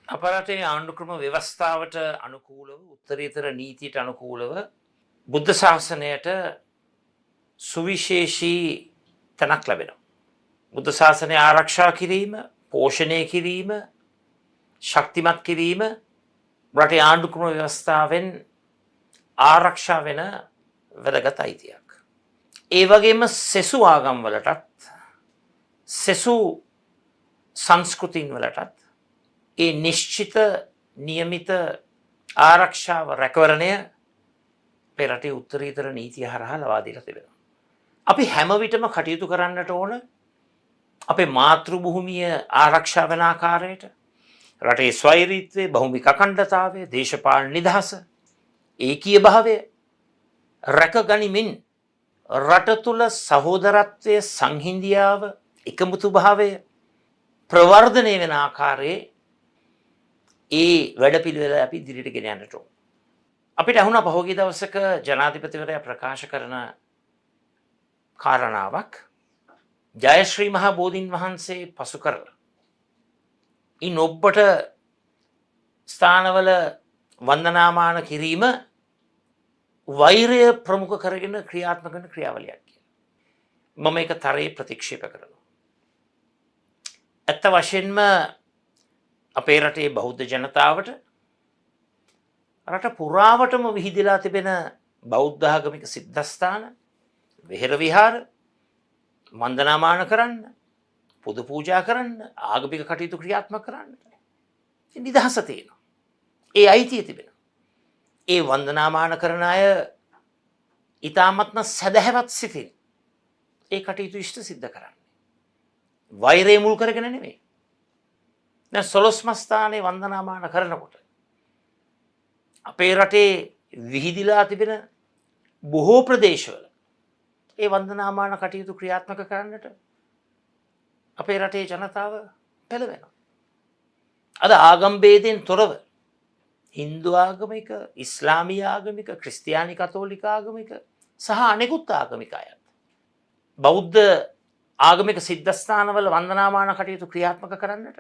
අප රටේ ආණ්ඩුක්‍රම ව්‍යවස්ථාවට අනුකූලව, උත්තරීතර නීතියට අනුකූලව බුද්ධ ශාසනයට සුවිශේෂී තැනක් ලැබෙනවා. බුද්ධ ශාසනය ආරක්ෂා කිරීම, පෝෂණය කිරීම, ශක්තිමත් කිරීම රටේ ආණ්ඩුක්‍රම ව්‍යවස්ථාවෙන් ආරක්ෂා වෙන වැදගත් අයිතියක්. ඒ වගේම සෙසු ආගම් වලටත්, සෙසු සංස්කෘතීන් වලටත් ඒ නිශ්චිත නියමිත ආරක්ෂාව, රැකවරණය අපේ රටේ උත්තරීතර නීතිය හරහා ලබා දීලා තිබෙනවා. අපි හැම විටම කටයුතු කරන්නට ඕන අපේ මාතෘ භූමිය ආරක්ෂා වෙන ආකාරයට, රටේ ස්වෛරීත්වය, භෞමික අඛණ්ඩතාවය, දේශපාලන නිදහස, ඒකීය භාවය රැකගනිමින් රට තුළ සහෝදරත්වය, සංහිඳියාව, එකමුතු භාවය ප්‍රවර්ධනය වෙන ආකාරයේ ඒ වැඩපිළිවෙල අපි ඉදිරියට ගෙන යන්නට ඕන. අපිට ඇහුණා පහුගිය දවසක ජනාධිපතිවරයා ප්‍රකාශ කරන කාරණාවක්, ජයශ්‍රී මහා බෝධීන් වහන්සේ පසු කරලා ඉන් ඔබ්බට ස්ථානවල වන්දනාමාන කිරීම වෛරය ප්‍රමුඛ කරගෙන ක්‍රියාත්මක වෙන ක්‍රියාවලියක් කියලා. මම ඒක තරයේ ප්‍රතික්ෂේප කරනවා. ඇත්ත වශයෙන්ම අපේ රටේ බෞද්ධ ජනතාවට රට පුරාවටම විහිදලා තිබෙන බෞද්ධ ආගමික සිද්ධස්ථාන, වෙහෙර විහාර වන්දනාමාන කරන්න, පුද පූජා කරන්න, ආගමික කටයුතු ක්‍රියාත්මක කරන්න නිදහස තියෙනවා. ඒ අයිතිය තිබෙනවා. ඒ වන්දනාමාන කරන අය ඉතාමත්ම සැදැහැවත් සිතින් ඒ කටයුතු ඉෂ්ට සිද්ධ කරන්නේ. වෛරය මුල් කරගෙන නෙමෙයි. දැන් සොළොස්මස්ථානයේ වන්දනාමාන කරනකොට අපේ රටේ විහිදිලා තිබෙන බොහෝ ප්‍රදේශවල ඒ වන්දනාමාන කටයුතු ක්‍රියාත්මක කරන්නට අපේ රටේ ජනතාව පෙළඹෙනවා. අද ආගම් භේදයෙන් තොරව හින්දු ආගමික, ඉස්ලාමීය ආගමික, ක්‍රිස්තියානි කතෝලික ආගමික සහ අනෙකුත් ආගමික අයත් බෞද්ධ ආගමික සිද්ධස්ථානවල වන්දනාමාන කටයුතු ක්‍රියාත්මක කරන්නට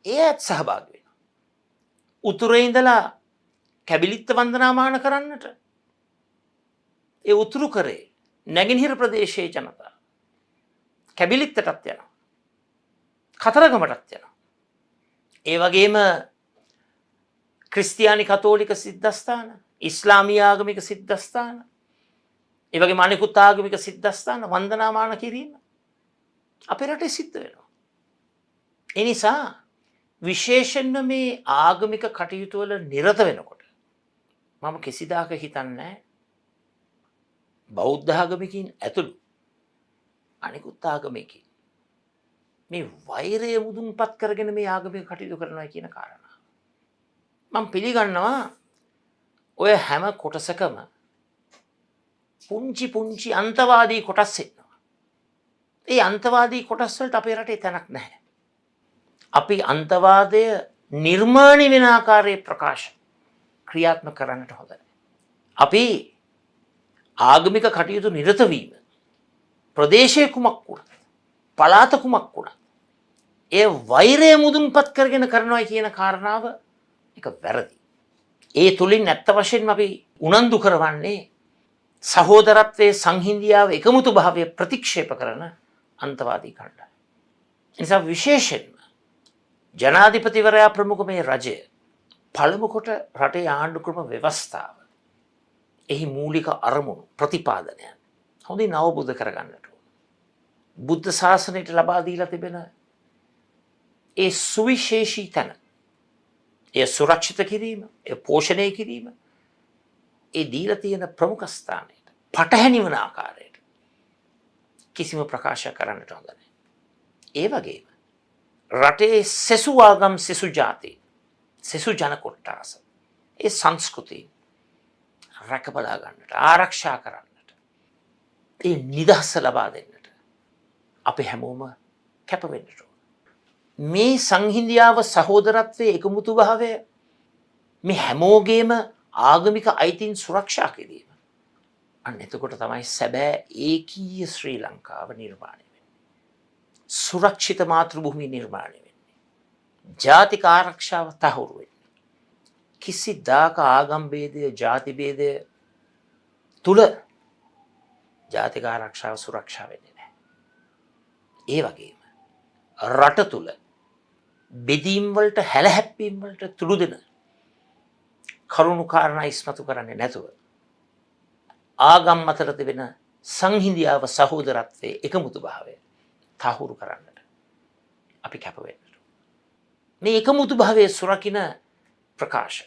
ඒ අයත් සහභාගී වෙනවා. උතුරේ ඉඳලා කැබිලිත්ත වන්දනාමාන කරන්නට ඒ උතුරු කරේ නැගෙනහිර ප්‍රදේශයේ ජනතාව කැබිලිත්තටත් යනවා. කතරගමටත් යනවා. ඒ වගේම ක්‍රිස්තියානි කතෝලික සිද්ධස්ථාන, ඉස්ලාමීය ආගමික සිද්ධස්ථාන, ඒ වගේම අනෙකුත් ආගමික සිද්ධස්ථාන වන්දනාමාන කිරීම අපේ රටේ සිද්ධ වෙනවා. ඒ නිසා විශේෂයෙන්ම මේ ආගමික කටයුතු වල නිරත වෙනකොට මම කිසිදාක හිතන්නේ බෞද්ධ ආගමිකින් ඇතුළු අනෙකුත් ආගමිකින් මේ වෛරය මුදුන්පත් කරගෙන මේ ආගමික කටයුතු කරනවා කියන කාරණාව. මම පිළිගන්නවා ඔය හැම කොටසකම පුංචි පුංචි අන්තවාදී කොටස් ඉන්නවා. ඒ අන්තවාදී කොටස් වලට අපේ රටේ තැනක් නැහැ. අපි අන්තවාදය නිර්මාණය වෙන ආකාරයේ ප්‍රකාශ ක්‍රියාත්මක කරන්නට හොඳ නැහැ. අපි ආගමික කටයුතු නිරත වීම, ප්‍රදේශය කුමක් වුණත්, පළාත කුමක් වුණත්, ඒ වෛරය මුදුන්පත් කරගෙන කරනවා කියන කාරණාව එක වැරදි. ඒ තුලින් ඇත්ත වශයෙන්ම අපි උනන්දු කරවන්නේ සහෝදරත්වයේ, සංහිඳියාව, එකමුතු භාවය ප්‍රතික්ෂේප කරන අන්තවාදී කණ්ඩායම්. ඒ නිසා විශේෂයෙන්ම ජනාධිපතිවරයා ප්‍රමුඛ මේ රජය පළමු කොට රටේ ආණ්ඩුක්‍රම ව්‍යවස්ථාව, එහි මූලික අරමුණු ප්‍රතිපාදනයන් හොඳින් අවබෝධ කරගන්නට ඕන. බුද්ධ ශාසනයට ලබා දීලා තිබෙන ඒ සුවිශේෂී තැන, එය සුරක්ෂිත කිරීම, එය පෝෂණය කිරීම, ඒ දීලා තියෙන ප්‍රමුඛ ස්ථානයට පටහැනි වන ආකාරයට කිසිම ප්‍රකාශයක් කරන්නට හොඳ නැහැ. ඒ වගේම රටේ සෙසු ආගම්, සෙසු ජාති, සෙසු ජන කොට්ටාස, ඒ සංස්කෘතිය රැක බලා ගන්නට, ආරක්ෂා කරන්නට, ඒ නිදහස ලබා දෙන්නට අපි හැමෝම කැප වෙන්නට ඕන. මේ සංහිඳියාව, සහෝදරත්වයේ, එකමුතු භාවය, මේ හැමෝගේම ආගමික අයිතීන් සුරක්ෂා කිරීම. අන්න එතකොට තමයි සැබෑ ඒකීය ශ්‍රී ලංකාව නිර්මාණය වෙන්නේ. සුරක්ෂිත මාතෘභූමිය නිර්මාණය වෙන්නේ. ජාතික ආරක්ෂාව තහවුරු වෙන්නේ. කිසිදාක ආගම් භේදය, ජාති භේදය තුල ජාතික ආරක්ෂාව සුරක්ෂා වෙන්නේ නැහැ. ඒ වගේම රට තුල බෙදීම් වලට, හැලහැප්පීම් වලට තුඩු දෙන කරුණු කාරණා ඉස්මතු කරන්නේ නැතුව ආගම් අතර තිබෙන සංහිඳියාව, සහෝදරත්වයේ, එකමුතු භාවය තහවුරු කරන්නට අපි කැප වෙන්නට. මේ එකමුතු භාවය සුරකින ප්‍රකාශ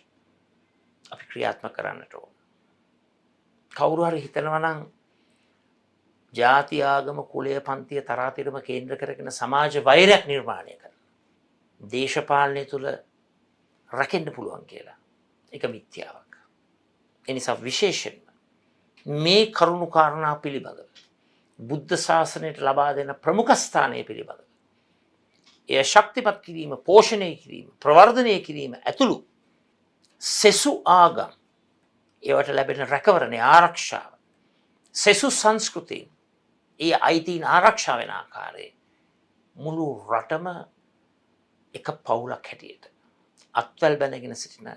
අපි ක්‍රියාත්මක කරන්නට ඕන. කවුරු හරි හිතනවා නම් ජාති, ආගම, කුලය, පන්තිය, තරාතිරම කේන්ද්‍ර කරගෙන සමාජ වෛරයක් නිර්මාණය කරන දේශපාලනය තුළ රැකෙන්න පුළුවන් කියලා, ඒක මිත්‍යාවක්. ඒ නිසා විශේෂයෙන්ම මේ කරුණු කාරණා පිළිබඳව බුද්ධ ශාසනයට ලබා දෙන ප්‍රමුඛ ස්ථානය පිළිබඳව එය ශක්තිමත් කිරීම, පෝෂණය කිරීම, ප්‍රවර්ධනය කිරීම ඇතුළු සෙසු ආගම් ඒවට ලැබෙන රැකවරණය, ආරක්ෂාව, සෙසු සංස්කෘතීන් ඒ අයිතීන් ආරක්ෂා වෙන ආකාරයේ මුළු රටම එක පවුලක් හැටියට අත්වැල් බැඳගෙන සිටින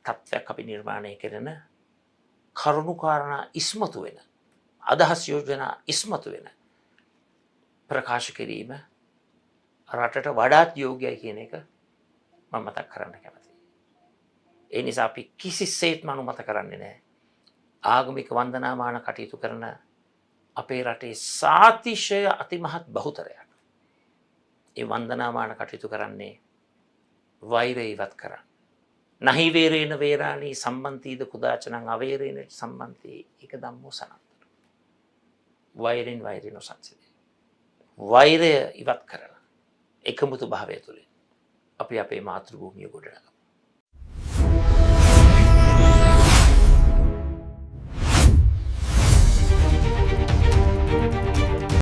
තත්ත්වයක් අපි නිර්මාණය කරන කරුණු කාරණා ඉස්මතු වෙන, අදහස් යෝජනා ඉස්මතු වෙන ප්‍රකාශ කිරීම රටට වඩාත් යෝග්‍යයි කියන එක මම මතක් කරන්න කැමතියි. ඒ නිසා අපි කිසිසේත්ම අනුමත කරන්නේ නැහැ. ආගමික වන්දනාමාන කටයුතු කරන අපේ රටේ සාතිශය අතිමහත් බහුතරයක් ඒ වන්දනාමාන කටයුතු කරන්නේ වෛරය ඉවත් කරන්න. නහි වේරේන වේරාණී සම්බන්තීද කුදාචනං අවේරේන සම්බන්ති ඒක ධම්මෝ සනන්තන. වෛරෙන් වෛරය නොසන්සිදේ. වෛරය ඉවත් කරලා එකමුතු භාවය තුළින් අපි අපේ මාතෘ භූමිය ගොඩනගමු.